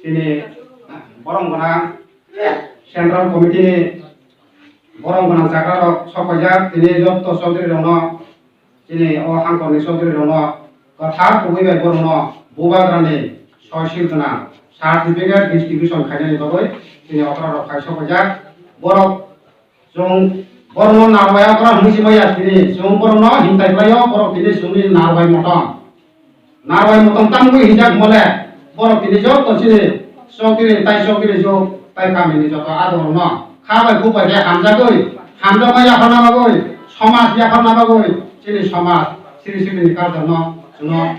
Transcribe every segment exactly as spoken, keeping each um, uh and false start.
Tini borom gwnang Central Committee ni borom gwnang chakrarok sok paijak, tini joto chaudhuri rokno, chini o hangkorni chaudhuri rokno kwthar kubui bai borokno bubagrani soisil gwnang certificate distribution khainani bagwi tini okra rok phai sok paijak. Borok Chwng borokno narwai okra hwnwi si maya tini, chwng borokno hintai khlaio, borok tini chwngni narwai motom. Narwai motom tamgwi hinjak mole, borok tini joto chini chokiri tai chokiri jok tai kamini joto adorokno kha bai kuk bai khe hamjagwi, hamjakma yapharna bagwi, somaj yapharna bagwi, chini somaj siri siri ni culture no chwngno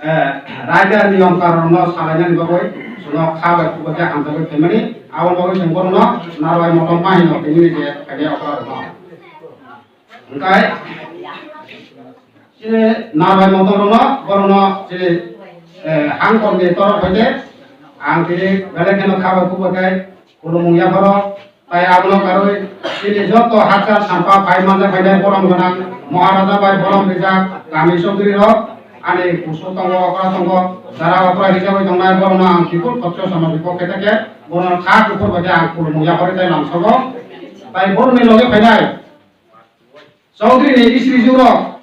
eh, raida niyom karon no salainani bagwi chwngno kha bai kuk bai khe hamjagwi phaimani, aboni bagwi chwng bohrokno narwai motom ma hino tini je khaide okra rokno. Hwnkhe chini narwai motom rokno bohrokno chini, eh, hangkorni torok hoite ang tini belai kheno kha bai kuk bai khe khulumung yapharo. Tai abono karwi chini joto hakchal sampa phai manjak phainai borom gwnang Maharaja bai borom rijak kami chowdhurirok ani kusuk tongo, okra tongo, jara okra hijabwi tongnai borokno ang Tripur Khotriyo samajni pokhe theke bono kha kuphur bai khe ang khulumung yaphari tai lamsogo. Tai borokni loge phainai Chaudhary ni istri juro,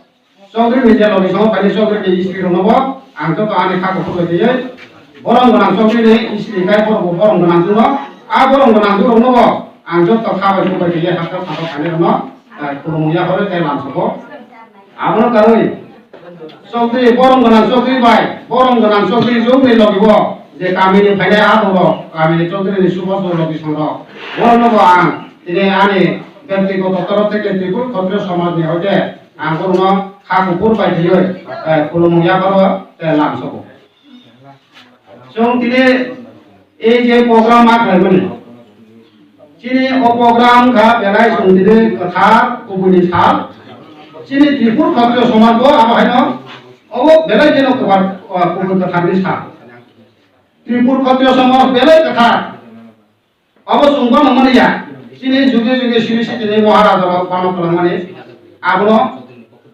Chaudhary ni je logi songo phaini Chaudhary ni istri rokno bo ang joto ani kha kuphur bai twiwi borom gwnang Chaudhary ni istri kai borok bo borom gwnang juro, a borom gwnang juro no bo ang joto kha bai kubai twiwi hakta sabo phaini rokno, eh, khulumung yapharo tei lamsogo. Abono karwi Chaudhary borom gwnang Chaudhary bai borom gwnang Chaudhary jurni logi bo je kami ni phainai a borok kami ni Chaudhary ni subos logi songo borok no bo ang tini ani Byaktigoto torof theke Tripur Khotriyo somajni hoite ang borokno kha kuphur bai thwiwi, eh, khulumung yapharo tei lamsogo. Chwng tini ei je program ma khlaimani, chini o program kha belai chwng tini kwthar kubuini sal. Chini Tripur Khotriyo somaj bo abo haino obo belai kheno kwbar, eh, kubui kwtharni sal. Tripur Khotriyo somaj belai kwthar. Abo chwng bono mani ya. Chini juge juge siri sitini Maharaja rok bano kwlangmani. Abono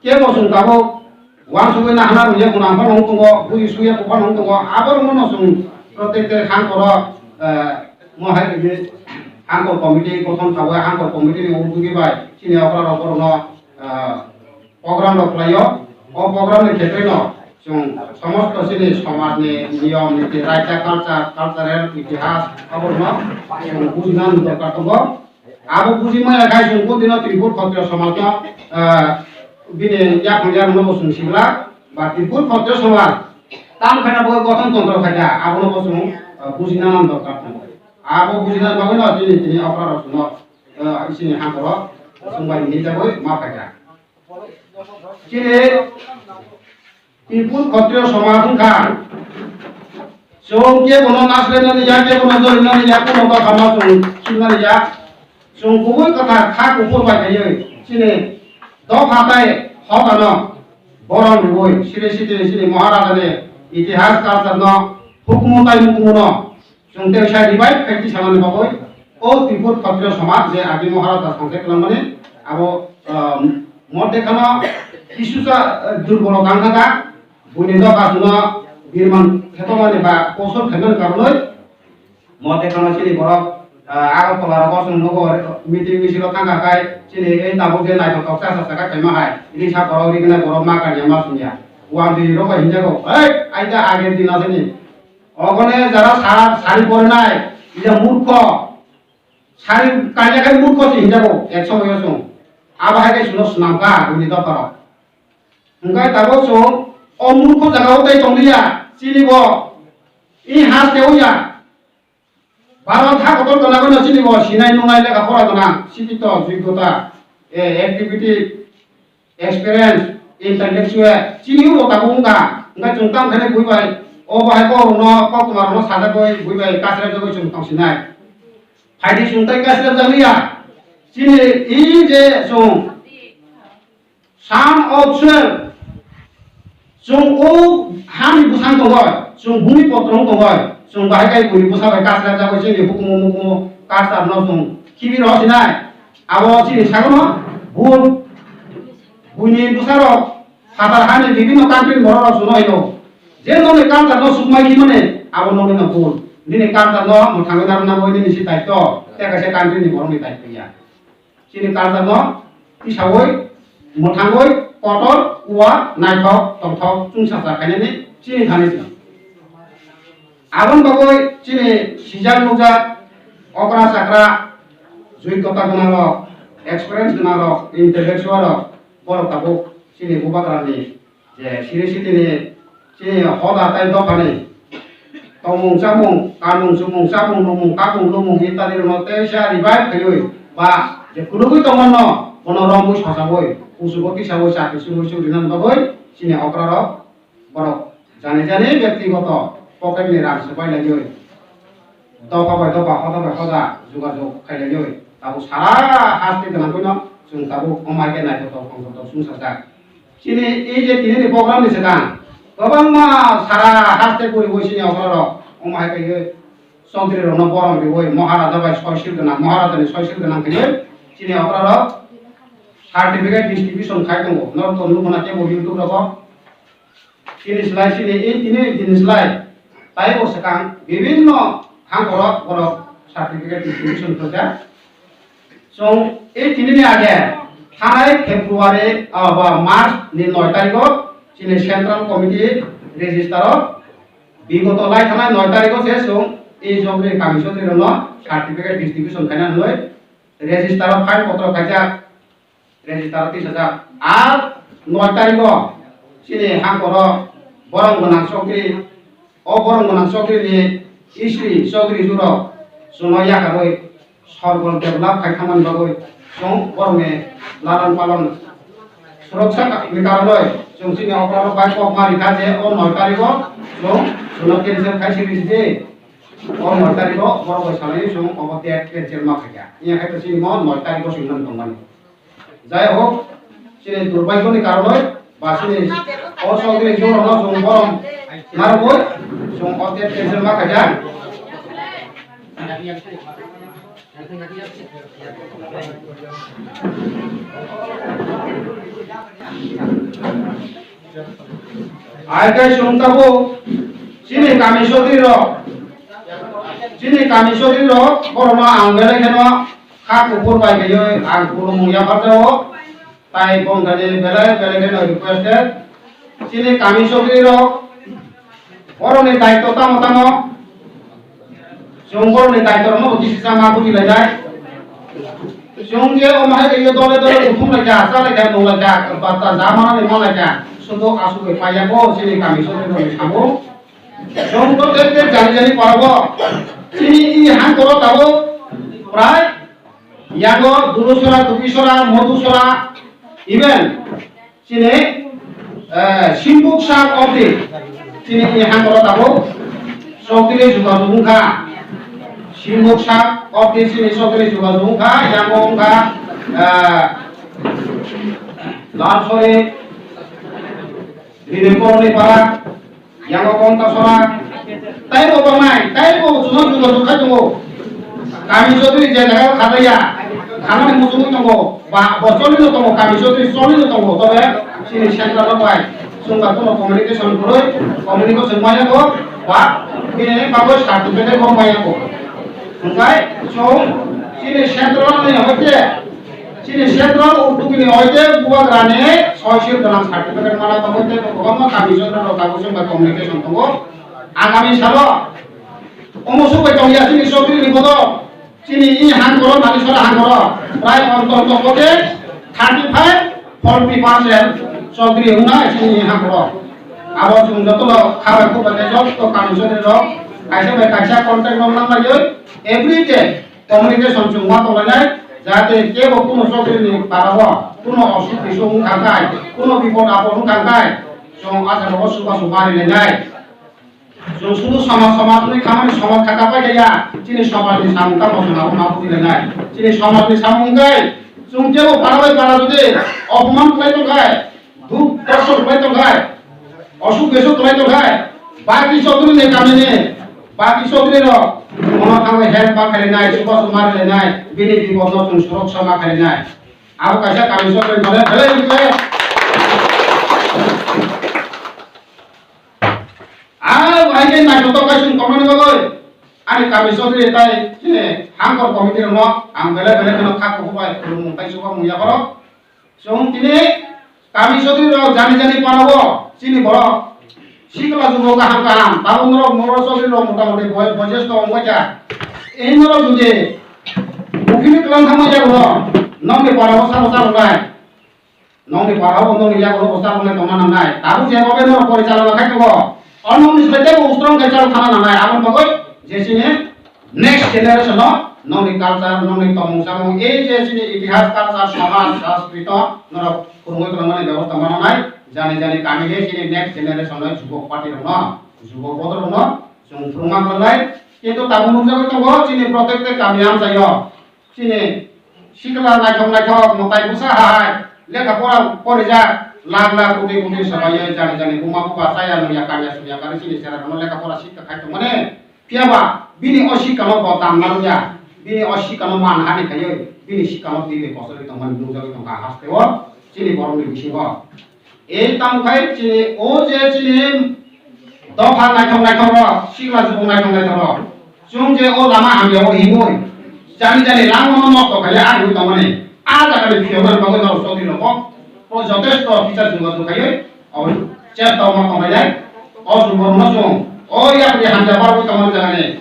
kebo chwng tabuk uansugwi nahana rwya gwnang phano wng tongo, buji suya buphano wng tongo. Abo rwngno chwng protekte hangkoro, eh, mohai rwgwi hangkor committee gothon khawi hangkor committee ni udugi bai chini okra rok borokno, eh, program rok khlaio. O program ni khetreno chwng somosto chini somaj ni niyom niti, raida, culture, cultural itihas abono chwng bujina ni dorkar tongo. Abo bujimaya khai chwng butino Tripur Khotriyo somaj no, ah, bini yaphang yarwkno bo chwng sigla ba Tripur Khotriyo somaj tam khaina bo gothon tontro khaida abono bo chwng, ah, bujina ni dorkar tongo. Abo bujina bagwi no chini tini okra rok chwngno, ah, isini hangkoro chwng bai ni jagwi ma phaikha. Chini Tripur Khotriyo somaj wngkha, chwng kebono naslainani ya, kebono jolinani ya, kuno dophano chwng sinani ya. Chwng kubui kwthar kha kuphur bai khaiwi chini dopha tai hokano borom rwui siri sitini chini Maharajani itihas culture no hukumu tai mukumu no Chwng tei sai revive khai tisanani bagwi o Tripur Khotriyo somaj je agi Maharaja songkhe kwlangmani abo, ah, moddhe kheno kisusa, ah, durbolo tangkha kha, buini doka chwngno birman khetomani ba kosor khaimani karonwi moddhe kheno chini borok, ah, Agartala rogo chwng nogo meeting misilo thangkha khai chini ei tabuk je naithotok cha cha sakha khaima hai risa borok rignai borok ma kanya ma sumya. Uan di rogo hinjago, "Hei, aida ager din asini." Ogone jara sa-, sari porinai, ida murkho. Sari kanya khai murkho se hinjago, ek somoyo chwng. Abo hai khe chwngno swnam kha, buini dopharo. Hwnkhe tabuk chwng, o murkho jaga o tei tong liya, chini bo, i haste o ya. Bharat ha kotor gwnang no chini bo, sinai nungnai lekha pora gwnang, sikito, joigota, eh, activity, experience, intellectual, chini bo tabuk wngkha, hwnkhe chwng tamo khe bui bai, o bahai kok rokno, koktwma rokno sajagwi, bui bai kasra jagwi chwng tongsinai. Phaidi chwng tai kasra jagwi ya, chini i je chwng son of soil, chwng o hani bwsang tongoi, chwng bumi potro tongoi, chwng bahai kai bui bwsa bai kasra jagwi chini hukumu mukumu kasra no chwng khibi rw sinai. Abo chini sagono bun buini bwsarok phatar hani bibinno country ni borok rok suno hino. Je nokni culture no sukmai khimani abo nokni no bun. Nini culture no mwthangwi narwkna bagwi nini se daityo, tei kaisa country ni borok ni daityo ya. Chini culture no tisawi, mwthangwi, kotor, uwa, naithok, tongthok, chwngsacha khainani chini thani se. Aboni bagwi chini sijak nukjak okra chakra, joigyota gwnang rok, experience gwnang rok, intellectual rok, borok tabuk chini bubagra ni je siri sitini chini hoda tai dophani tongmung chamung, kanmung chumung, chamung numung, kapung lumung itadi rokno teisa revive khaiwi ba je kulugwi tongmano bono romwi sosawi kuchugo tisawi chakri chumui chukrinani bagwi chini okrarok borok jani jani byaktigoto pocket ni rang swbai laiwi dopha bai dopha, hoda bai hoda jogajog khailaiwi tabuk sara haste gwnangwino chwng tabuk omo hai khe naithotok tongthoktok chwngsajak. Chini ei je tinini program ni swkang kwbangma sara haste guriwi chini okrarok omo hai khe Chaudhary rokno borom riwi Maharaja bai soisil gwnang, Maharaja ni soisil gwnang khe chini okrarok certificate distribution khai tongo. Norok to nukmana kebo YouTube rogo. Chini slai chini ei tini tini slai taibo swkang bibinno hangkorok borok certificate distribution khaijak. Chwng ei tini ni age thanai February, ah, ba March ni noi tarikh o chini Central Committee register o bigoto lai thanai noi tarikh o se chwng ei jogni kami sotri rokno certificate distribution khaina hwnwi register o file potro khaijak. Register tisajak. Ar noi tarikh o chini hangkoro borong gwnang chokri, o borong gwnang chokri ni istri chokri juro chwngno yakarwi sorgol develop khai thangmani bagwi chwng borokni lalan palon suroksha ni karonwi chwng chini okra rok bai kok ma rikha je o noi tarikh o chwng chwngno cancel khai siri sidi. O noi tarikh o borok bai salai chwng obo date cancel ma khaikha. Iya khai to chini mo noi tarikh o chwng nang tongmani. Jai hok, chini durbagyoni karonoi ba chini o sogri jorokno chwng borom narwgwi chwng o tei tension ma khaijak. Ai khe chwng tabuk chini kami sogri rok, chini kami sogri rok borokno ang belai kheno kha kuphur bai kaiwi ang khulumung yapharjao. Tai bongthani belai belai kheno requested. Chini kami sogri rok borokni daityo tamo tamo. Chwng borokni daityo rokno bo kisi sama buji lainai. Chwng je omo hai khe dole dole kuthum laikha, cha laikha, nung laikha, bata ja manani man laikha, sudo asugwi paiya bo chini kami sogri rokni samung. Chwng to tek tek jani jani parabo. Chini ini hangkoro tabuk prai yango Durusora, Dupisora, Modusora, even chini, eh, Simbuk sak obdi chini ini hangkoro tabuk sotri jogajog wngkha. Simbuk sak obdi chini sotri jogajog wngkha, yango wngkha, eh, Lalsori, Rinoi Koroni Para, Yango Konta Sora, taibo tongnai, taibo chwngno jogajog khai tongo. Kami sotri je jaga o kharlaiya, kharmani muchungwi tongo, ba bo cholino tongo, kami sotri cholino tongo, tobe chini central rok bai chwng bai bono communication kwrwi, communication maya ko, ba bini bagwi certificate bo maya ko. Hwnkhe chwng chini central ni hoite Chini central utugini oide bubagrani soisil gwnang certificate mana tongwi tei kwbangma kami sotri rok tabuk chwng bai communication tongo. Agami salo omo subai tongya chini sotri ni bodol chini i hangkoro nani sora hangkoro prai ontor tongbo khe thirty five, forty percent sotri wngnai chini i hangkoro. Abo chwng jotono kha bai khuk bai khe joto kami sotri rok kaisa bai kaisa contact rok nang laiwi every day communication chwng ma tonglainai, jahate kebo kuno chokri ni para o kuno osuk bisuk wngkha khai, kuno bipod apod wngkha khai, chwng asha rogo suba suba rilainai. Chwng sudu somaj somaj wngwi khamani somaj khaka pai kaya, chini somaj ni samung tamo chwng abo ma bujilainai. Chini somaj ni samung wngkhe chwng kebo para bai para jodi opoman khlai tongkhai, duk kosto khlai tongkhai, osuk besuk khlai tongkhai, baki chokri ni kami ni Baki chokri rok bono thangwi help ma khainai, chubachu ma khainai, bini bipod no chwng surok sama khainai. Abo kaisa kami chokri mane belai rikle. Aro hai khe naithotok khai chwng tongmani bagwi Ani kami sotri tai chini hangkor committee rokno ang belai belai kheno kha kuphur bai khulumung tai chubamung yapharo. Chwng tini kami sotri rok jani jani para o chini borok sikla jubo kaham kaham tabuk norok moro sotri rok mota moti boy bojesto wngbaikha. Ei norok jodi buphini twlang thangma jago nokni para o sabo sabo nai. Nokni para o nokni yago bo sabo nai tongna nangnai. Tabuk je bobe norok porichalona khai tongo. O nokni side bo ustrong khai chalo thana nangnai. Aboni bagwi je chini next generation o nokni culture, nokni tongmung samung, ei je chini itihas, culture, samaj, sanskrito norok phwrwngwi tongmani bebosta mananai, jani jani kami de chini next generation o jubok party rokno, jubok bodol rokno chwng phwrwngma nangnai. Kintu tabuk nukjagwi tongo chini protecte kami amchaio chini sikla naithok naithok mwtai bwsa hai lekha pora porijak lakh lakh koti koti swlaiwi jani jani buma buba chaya nungya kanya sungya kari chini chera rokno lekha pora sikha khai tongmani. Phiyaba bini o sikano bo dam narwkya, bini o sikano manhani khaiwi bini sikano twiwi kochorwi tongmani nukjagwi tongkha hasteo chini borokni bisingo. Ei tamo khai chini o je chini dopha naithok naithok rok, sikla jubung naithok naithok rok, chwng je o lama hamya o himwi jani jani langmano nosto khaile arwi tongmani. A jagani phiyoknani bagwi norok chokri rokbo o jotesto kichar jogajog khaiwi Obo chesta wngma tonglainai. O chwng borokno chwng o yakni hamya barwi tongmani jagani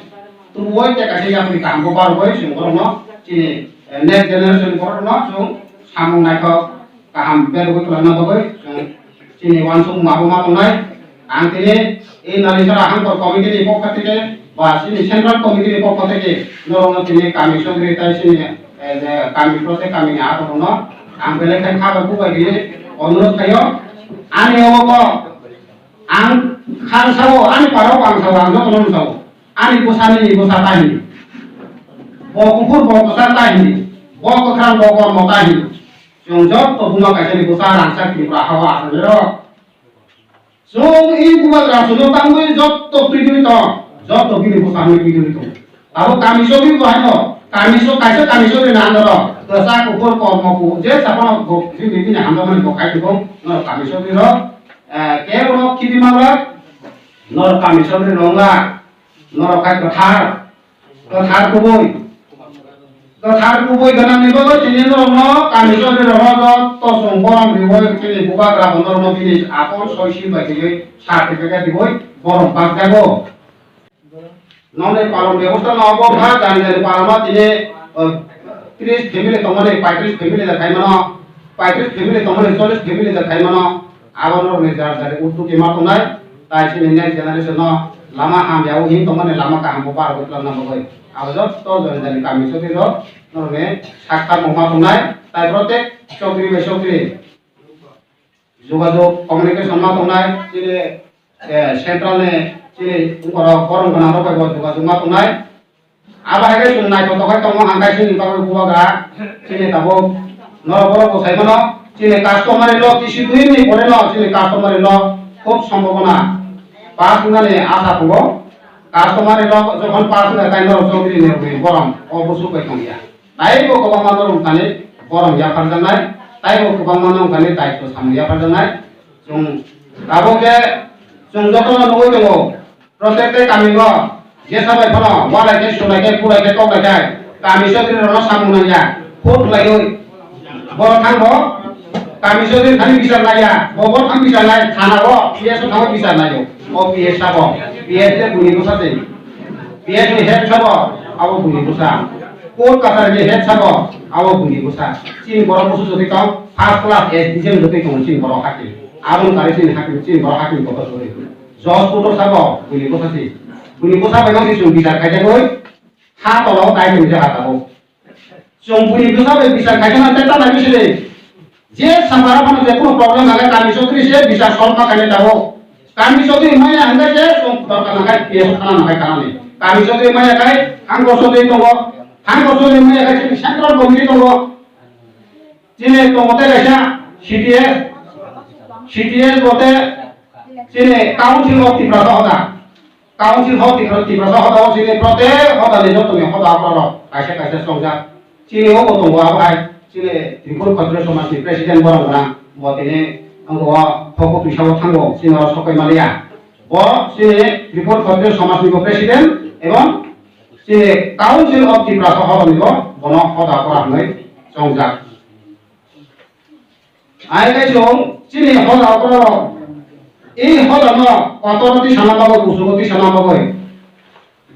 tubuwi tei kaisa yakni kahambo barwi chwng borokno chini, eh, next generation borokno chwng samung naithok kaham berwi twlangna bagwi chwng chini uansukma bo ma tongnai. Ang tini e Nalisara Hangkor Committee ni pokho theke ba chini Central Committee ni pokho theke norokno tini kami sogri tai chini, eh, je kami pro tei kami ni aborokno ang belai khe kha bai bubai di onurodh khaio. Ani obo bo ang khang sao, ani parao ang sao, ang jotono sao. Ani bwsa nini bwsa ta hini. Bo kuphur bo kwchar ta hini. Bo kwkhwrang bo kormo ta hini. Chwng joto buma kaisa ni bwsa rangchak Tripura hao aswk rok. Chwng i bubagra chwngno tangwi jotto twi twi tong, jotto bini bwsa hwnwi twi twi tong. Abo kami chobwi bo haino, kami cho-, kaisa kami chobwi na ano rok, kwchak kuphur kormo kuphur je saphano bo bini bini hamjakmani bo khai tongkho, norok kami chobwi rok, eh, kebo no khibi manglak, norok kami chobwi rok wngla, norok khai kwthar, Kwthar kubui. Kwthar kubui gwnangni bagwi tini norokno kami chobwi rokno joto chwng borom riwi tini bubagra bo norokno bini apor soisil bai tini certificate riwi borom bakjago. Nokni palon bebosta no obo kha jani jani palon o tini, uh, tris family tongmani, paitris family da khaimano, paitris family tongmani, chollis family da khaimano. Abo norokni jar jari uddog ma tongnai, tai chini next generation no lama hamya o hin tongmani lama kaham bo barogwi twlangna bagwi. Abo joto jani jani kami chokri rok norokni sak tamo ma tongnai, tai protek chokri bai chokri jogajog communication ma tongnai, chini, eh, central ni chini borok borom gwnang rok bai bo jogajog ma tongnai. Abo hai khe chwng naithotok khe tongo, ang khe chini bagwi bubagra, chini tabuk norok borok bo sai mano, chini customary law kisi dui ni pore no chini customary law khub sombhabona pass wngnani asa tongo. Customary law jokhon pass wngkha tai norok chowdhury ni rwgwi borom o bwswk bai tongya. Taibo kwbangma norok thani borom yapharjaknai, taibo kwbangma norok thani daitw samung yapharjaknai. Chwng tabuk khe chwng jotono nugwi tongo. Protect tei kami o jesa bai phano walai khe, sulai khe, pulai khe, koklai khe kami chokri rokno samung nangya. Vote laiwi borok thangbo kami chokri thani bichar naiya. Bo bo thang bichar nai, thana o P S o thango bichar naio. O P S sabo, P S le buini bwsa se. P S ni head sabo, abo buini bwsa. Court kachari ni head sabo, abo buini bwsa. Chini borok busu jotoi tong, first class S D C M jotoi tong chini borok hati. Aboni kari chini hati, chini borok hati ni kotor sori. Judge kotor sabo, buini bwsa si. Buini bwsa bai no si chwng bichar khaijagwi, ha tola o tai tong jaga tabuk. Chwng buini bwsa bai bichar khaijana tei ta nai bisi de. Je sapara phano je kuno problem nangkhe kami chokri se bichar solve ma khainai tabuk. Kami chokri maya hwnkhe se chwng dorkar nangkhe P S khana nangkhe khana ni. Kami chokri maya khai hangko chokri tongo. Hangko chokri maya khai chini central committee tongo. Chini tongo tei kaisa C T S, C T S bo tei chini Council of Tiprasa hoda. Council of Tipra-, Tiprasa hoda o chini protek hoda ni joto ni hoda aphra rok kaisa kaisa chongjak. Chini o bo tongo abo hai chini Tripura Khatriya Samaj ni president borok gwnang bo tini wngkha o hoko twisa o thango chini oro sokai maliya. Bo chini Tripura Khatriya Samaj ni bo president ebong Chini Council of Tiprasa horoni bo bono hoda kora hwnwi chongjak. Ai khe chwng chini hoda kora rok, i hoda no kotor twi sana bagwi, kuchugo twi sana bagwi.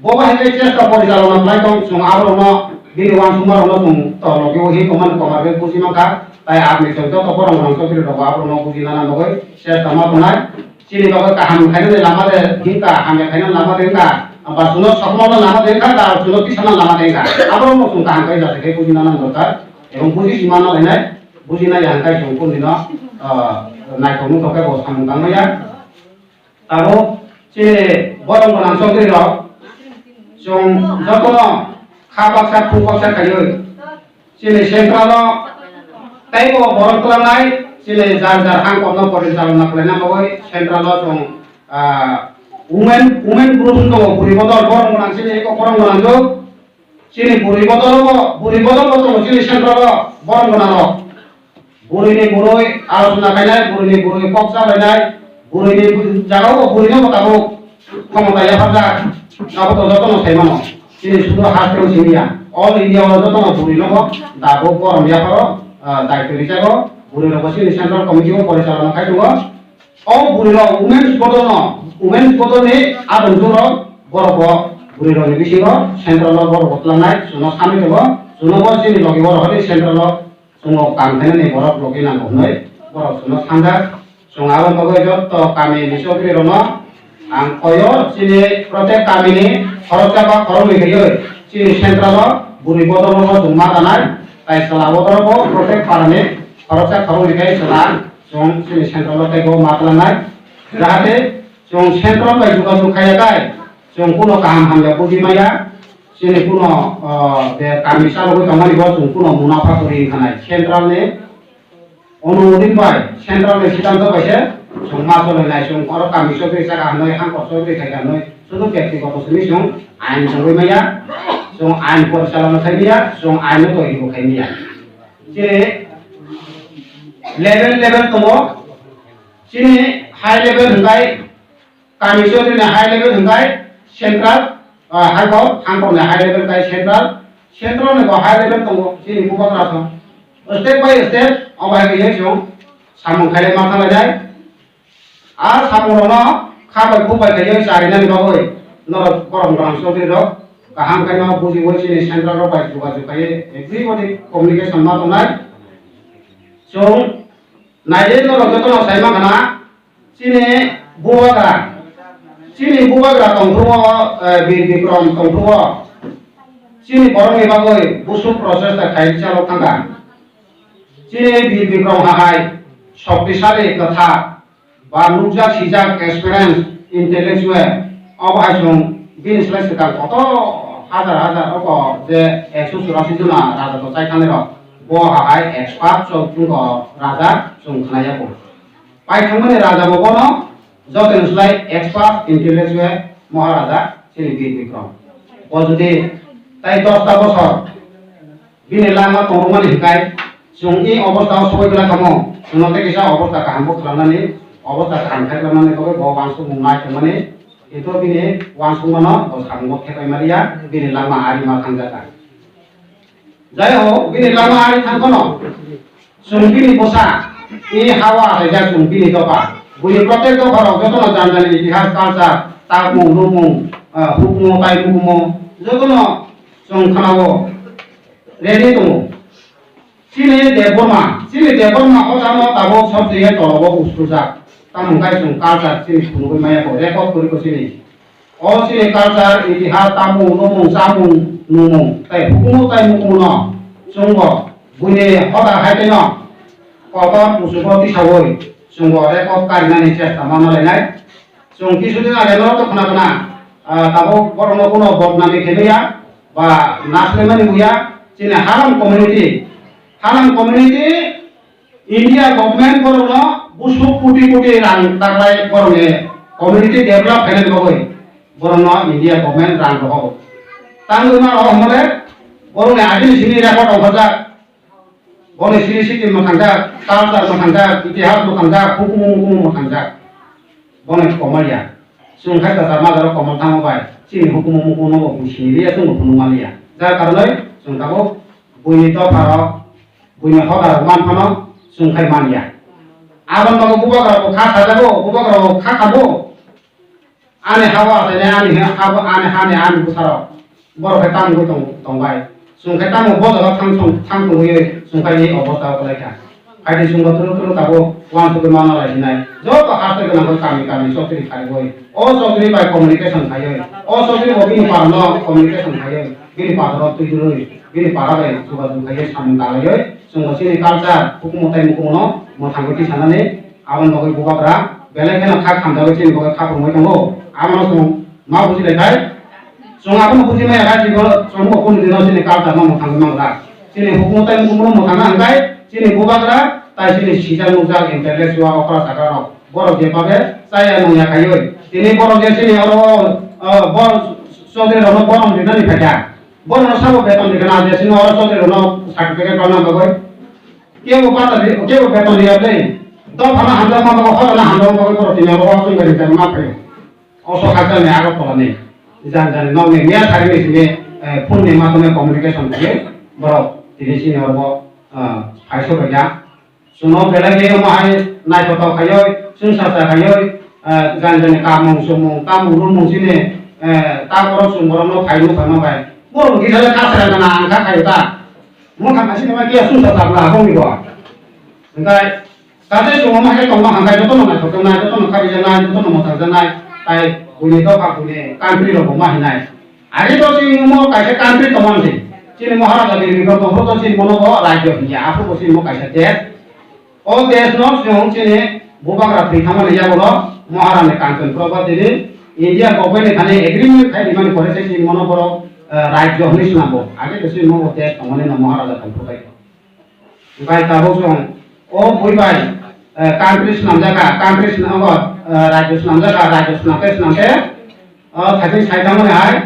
Bo bai khe chesta porichalona khlai tong, chwng aborokno bini uansukma rokno chwng tologwi hi tongmani komarwi buji mankha, tai apni chwng joto borok rang chokri rok aborokno bujina bagwi chesta ma tongnai. Chini bagwi kaham khainani lama de hingka, hamya khainani lama de hingka, ba chwngno sokmano lama de hingka, ba chwngno tisana lama de hingka. Aborokno chwng kaham khai jasa khe bujina nang dorkar. Ebong buji si manna lainai, bujina ya hingkai chwng kundino, ah, naithok nuthok khe bo samung tangmaya. Tabuk chini borok gwnang chokri rok chwng jotono kha baksa, khu baksa khaiwi chini central o teibo borok twlangnai chini jar jar hang kokno porichalona khlaina bagwi central o chwng, ah, women, women group wng tongo, bwrwi bodol borok gwnang chini eko borok gwnang jwk. Chini bwrwi bodol bo, bwrwi bodol bo tongo chini central o borok gwnang rok. Bwrwini bwrwi alochona khainai, bwrwini bwrwi kok salainai, bwrwini jagao bwrwino bo tabuk khomota yapharjak, abo to jotono sai mano. Chini sudu haste o simi ya, all India o jotono bwrwino bo tabuk borom yapharo, ah, daityo rijago, bwrwi rokbo chini central committee o porichalona khai tongo. O bwrwi rok women's bodol no, women's bodol ni adong juro borok bo bwrwi rok ni bisingo central o borok bo twlangnai, chwngno sanwi tongo, chwngno bo chini logi borok hwnwi central o Chwng o kam khainani borok logi nango hwnwi borok chwngno sanjak. Chwng abo bagwi joto kami ni chokri rokno ang koyo chini protek kami ni khoroksa ba khoroknwi kaiwi chini central o bwrwi bodol rokno chwng ma tanai, tai chwla bodol bo protek para ni khoroksa khoroknwi kai chwla chwng chini central o teibo ma tlangnai. Jahate chwng central bai jogajog khaiya kai chwng kuno kaham hamya buji maya. Chini kuno, ah, je kami chalogwi tongmani bo chwng kuno munafa kwrwi wngkha nai. Central ni onumodin bai, central ni siddhanto bai se chwng ma cholainai, chwng oro kami chokri chakha hwnwi, hangkor chokri khaikha hwnwi, sudu byaktigoto simi chwng ain chongwi maya, chwng ain porichalona khai maya, chwng ain no toibo khai maya. Chini level level tongo, chini high level hwnkhe Kami Chaudhary ni high level hwnkhe central, ah, high court, hangkor ni high level kai central, central ni bo high level tongo, chini bubagra song. Step by step, obo hai khe chwng samung khailai ma thanglainai. A samung rokno kha bai khuk bai khaiywi charinani bagwi norok borom borom Chaudhary rok kaham khe no bujiwi chini central rok bai jogajog khaiwi everybody communication ma tongnai. Chwng naidi norok jotono sai ma khana. Chini bubagra, chini bubagra tongphuru o, eh, Bir Bikrom tongphuru o, chini borokni bagwi busuk prochesta khai chalok thangkha. Chini Bir Bikrom hahai shoktisali kwthar ba nukjak sijak experience intellectual, obo hai chwng bini slai swkang kotor hajar hajar oko je ekso churasi jona raja to chai thangnairok, bo hahai expert chwng wngkha raja chwng khnai ya bo. Paithangmani raja bo bono jotoni slai expert intellectual Maharaja chini Bir Bikrom. Bo jodi tai dosta bosor bini lama tongmani hikai chwng i obostha o sogwi glak kamo, chwngno tei kisa obostha kaham bo khwlangnani, obostha kaham khai khwlangnani bagwi bo uansukmung nai tongmani, kintu bini uansukmano bo samung bo thepai maliya, bini lama ari ma thangjak kha. Jai ho, bini lama ari thang phano, chwng bini bwsa, bini hawa achaijak chwng bini dopha. Buini protek dopha rok jotono jani jani itihas, culture, takmung, nukmung, ah, hukmu, tai hukumu, jotono chwng khwnao, ready tongo. Chini Debbarma, chini Debbarma hochano tabuk sobcheye tolobo usrujak. Tamo hwnkhe chwng culture chini phunugwi maya kho, record kwrwi kho chini. O chini culture, itihas, tamung, nungmung, chamung, nungmung, tei hukumu tei mukumu no chwngbo buini hoda hai tei no kotor kuchugo tisaui chwngbo record karinani chesta ma malainai. Chwng kisudin age norok to khna khna, ah, tabuk borokno kuno bodnami khaimaya ba naslaimani buya chini Halam community, Halam community India government borokno busuk koti koti rang taklai borokni community develop khainani bagwi borokno India government rang rohogo. Tangwi ma rohor hwnmale borokni agini simi record ongkhorjak, boni siri siti mwthangjak, culture mwthangjak, itihas mwthangjak, hukumu mukumu mwthangjak, boni komaliya. Chwng khai kwchar majaro komol tamo bai chini hukumu mukumu no bo bui sini liya, chwng bo phunuk man liya. Jar karonwi chwng tabuk buini dopha rok, buini hoda rok man phano chwng khai man ya. Aboni bagwi bubagra bo kha sajago, bubagra bo kha khabo. Ani habo achainai, ani ha-, habo, ani hani, ani bwsarok. Borok khe tamo wngwi tong, tong bai. Chwng khe tamo bo jaga thang thang, thang tongwi chwng khe ni obostha o kwlai kha. Hai di chwng bo thwrwk thwrwk tabuk uansugwi ma nalai hinai. Joto haste gwnang khe kami kami chokri khaiwi. O chokri bai communication khaiwi. O chokri bo bini para no communication khaiwi. Bini para no twi dwlwi. Bini para bai jogajog khaiwi samung dalaiwi. Chwng bo chini culture, hukumu tai mukumu no mwthangwi tisanani. Aboni bagwi bubagra belai kheno kha khamjagwi chini bagwi kha phurungwi tongo. Abono chwng ma buji lai khai. Chwng abono buji maya khai chini chwng bo kunu dino chini culture no mwthangwi mangra. Chini hukumu tai mukumu no mwthangna hwnkhai chini bubagra tai chini sijak nukjak intellectual okra sakra rok. Borok je babe chaya nungya khaiwi. Tini borok je chini oro, o, bo Chaudhary rokno borom rinani phaikha. Borokno sabo beton rikha na je chini oro Chaudhary rokno certificate rwna bagwi. Kebo bata di, kebo beton riya ble. Dophano hamjakma bagwi, horano hamjakma bagwi borok tini oro o chwng bai rijak ma phaio. O sok hakjani Agartala ni. Jani jani nokni miya sari ni simi, eh, phone ni madhyome communication khaio. Borok tini sini oro, ah, phai sok bai ya. Chwngno belai khe omo hai naithotok khaioi, chwngsacha khaioi, eh, jani jani kamung chumung, tamung rumung chini, eh, ta borok chwng borokno phai nuk phaima bai. Borok kisa le kasra gana ang kha khaio ta. Mokha kaisa ma kiya sung sa tabla aboni bo. Hingkai kaisa chwng ma hai tongma hangkai jotono naithok tongnai, jotono khabijaknai, jotono mwthangjaknai, tai buini dopha buini country rok bo ma hinai. Age to chini mo kaisa country tongmani se. Chini Maharaja Birbikroma tongphuru to chini mono bo rajyo hinya, aphuru bo chini mo kaisa desh. O desh no chwng chini bubagra thwi thangmani yagulo Maharani Kanchan Prabhati ni India government ni thani agreement khai rimani pore se chini mono borok, eh, rajyo hinwi swnambo. Age to chini mo bo desh tongmani no Maharaja tongphuru khai. Bai tabuk chwng o bui bai, eh, country swnamjakha, country swnamgo, eh, rajyo swnamjakha, rajyo swnamkhe swnamkhe, o thaiching sai tangmani hai.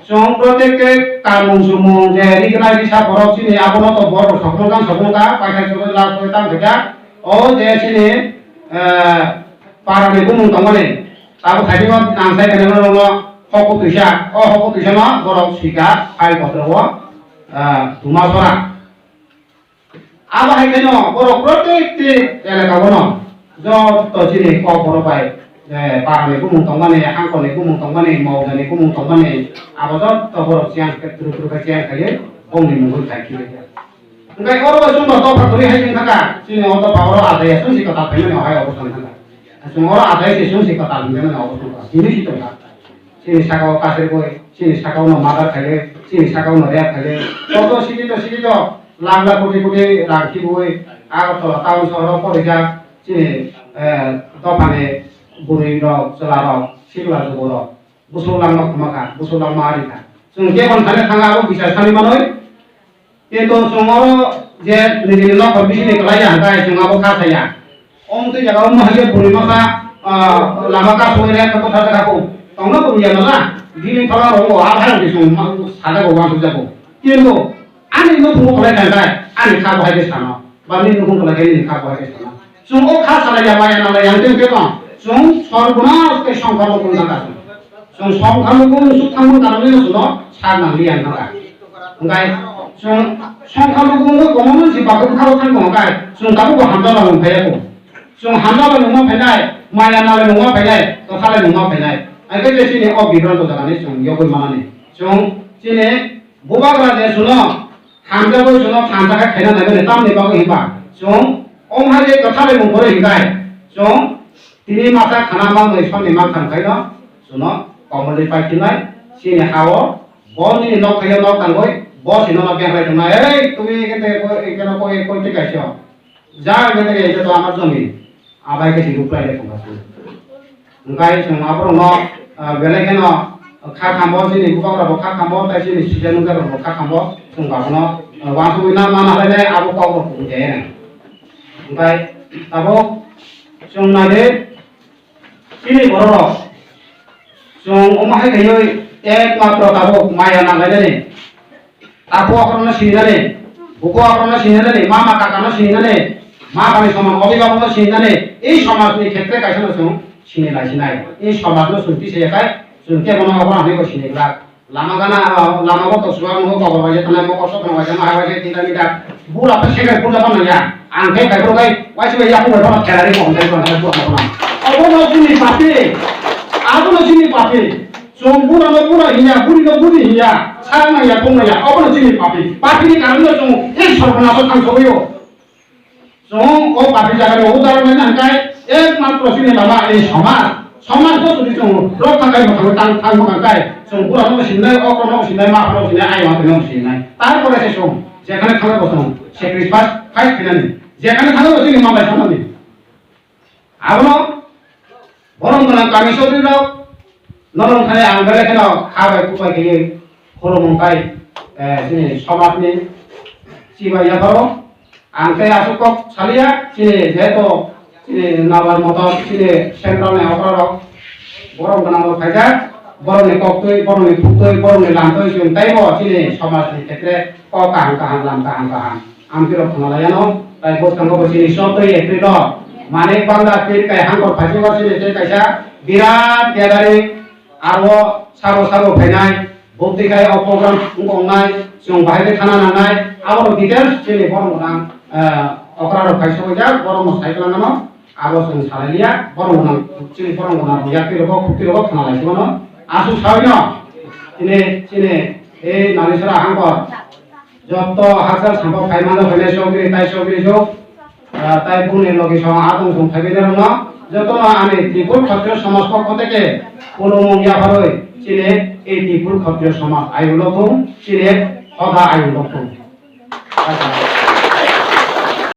Chwng protek ke kamung sumung je rignai risa borok chini abono to borok sokmung tang sokmung ta, paithai chwng la soi tang khaja. O je chini, eh, parani bumung tongmani, tabuk thaiching o nang sai khe nang nang no hokuk twisa, o hokuk twisa no borok sika hai kotor o, eh, tuma sora. Abo hai kheno borok protekti elaka bono joto chini kok borok bai, eh, parani bumung tongmani, hangkorni bumung tongmani, mawjani bumung tongmani, abo joto borok chiyang khe turu turu khe chiyang khaiwi bongni mungwi khai khibi kha. Hwnkhe oro bo chwngno dopha kwrwi hai wngkha kha, chini o dopha oro ajai ya chwng si kwtal phaimani o hai obo chwng kha kha. Chwng oro ajai se chwng si kwtal hinmani obo chwng kha. Hinwi si tong kha. Chini saka o kasirwi, chini saka o no murder khailwi, chini saka o no rape khailwi. Joto sikito sikito lakh lakh koti koti rang khibwi Agartala town sohor o porijak chini, eh, dophani bwrwi rok, chwla rok, sikla jugo rok. Bwswk langma khuma kha, bwswk langma ari kha. Chwng jebon thani thanga abo bichar sani manwi. Kintu chwng oro je nijini nokhor bisingni kwlai ya hwnkhe chwng abo kha saya. Omo twi jaga omo hai khe bwrwi masa, ah, lama kasugwi rek khe bwtharjak kha kho. Tongno kwrwi ya mala, bini phala rongo, a bhai rok ni chwng ma-, sajago, uansukjago. Kintu ani nukhungo kwlai kha hwnkhe ani kha bo hai khe sano. Ba nini nukhung kwlai khe nini kha bo hai khe sano. Chwng o kha salai ya maya nalai yang tei tei tong. Chwng sorgonas tei songkar bo tong jaka chwng. Chwng songkar bo bumung suk thangmung karon le chwngno sak nang li yang thangka. Hwnkhe chwng songkar bo bumung komo si bakho bwkha bo thang tong kai. Chwng tabuk bo hamjak bai mung phaiya ko. Chwng hamjak bai mung ma phainai, maya nalai mung ma phainai, kwthalai mung ma phainai. Hwnkhe je chini o bibranto jaga ni chwng yogwi manani. Chwng chini bubagra je chwngno Hamjagwi chwngno thansa khe khaina naiwi tamni bagwi hinba chwng omo hai je kwthalai mung kwrwi hinkhai chwng tini masa khana manwi soni mankha khaino chwngno komorni paikhinai chini ha-o bo nini nok thaio nok tangwi bo si nono bengrai tongnai ei twi khe tei koi khe no koi koi twi kaisio ja khe tei khe to amar jomi abai khe si ruplai le tongkha chwng. Hwnkhe chwng aborokno, ah, belai kheno kha khambo, chini bukhukrokbo kha khambo, tei chini sijak nukjakrokbo kha khambo, chwng abono, ah, uansugwi na, na, nahlainai abo kokrok kubui khe eno. Hwnkhe tabuk chwng naidi, chini bororok chwng omo hai khaiwi ekmatro tabuk maya nanglainani. Takhuk akhorno sinani, bukhuk akhorno sinani, mama kakano sinani, ma bani soman obibakno sinani, ei somajni khetre kaisa no chwng sini lai sinai. I somaj no chwng tisa ya khai, chwng kebo no obo rang ni bo sini glak. Lama gana, ah, lama bo to suwa mo ko ba je tanai mo ko so tanai mo ai ba je tinta mita. Bura pa se kai bura pa na ya. Ang kai kai bura kai, wai se ya ko ba thela ri ko dai ko na ko na. Obo no chini papi. Abo no chini papi. Chwng bura no bura hinya, buri no buri hinya. Sa na ya ko na ya. Obo no chini papi. Papi ni karon no chwng e sorbo na so thang so yo. Chwng o papi jaga ni udar nai nang kai, ekmatro chini lama ei somaj. Somaj bo jodi chwng rokha kai bo thang, thang, thang bo nang kai, chwng bura no sinai, okra no sinai, ma no sinai, ai ma no sinai. Tarpore se chwng jekhane thang bo chwng sacrifice khai khainani. Jekhane thang bo chini manlai sanani. Abono borom gwnang kami sotri rok, norok thani ang belai kheno ha bai kubai khaye khulumung khai, eh, chini somajni chibai yapharo. Ang tei aswk kok saliya, chini jehetu chini Nabar Motor chini central ni okra rok borom gwnang rok khaijak, borokni koktwi, borokni phuktwi, borokni lamtwi chwng teibo chini somajni khetre kok kaham kaham, lam kaham kaham. Amtwi rok thangna laiano, tai bwskango bo chini chotwi April o Manik Bangla Pir kai hangkor phaising o chini tei kaisa birat gathering aro sabo sabo phainai, bukti khai o program wng wngnai, chwng bahai khe thana nangnai, abo rok details chini borok nang, eh, okra rok khai sokjak, borok no sai kwlangno, abo chwng salai liya, borok nang chini borok nang yakti rok, khukti rok thana lai sibano, aswk sawi no, chini, chini, ei Nalisora hangkor, Joto haksa sambo phaimano hwnwi sogri tai sogri jok, ah, tai buni logi song atong song phaibai rokno jotono ani Tripur Khatriyo Samaj pokho theke khulumung yapharwi chini ei Tripur Khatriyo Samaj ayung lokhung, chini hoda ayung lokhung.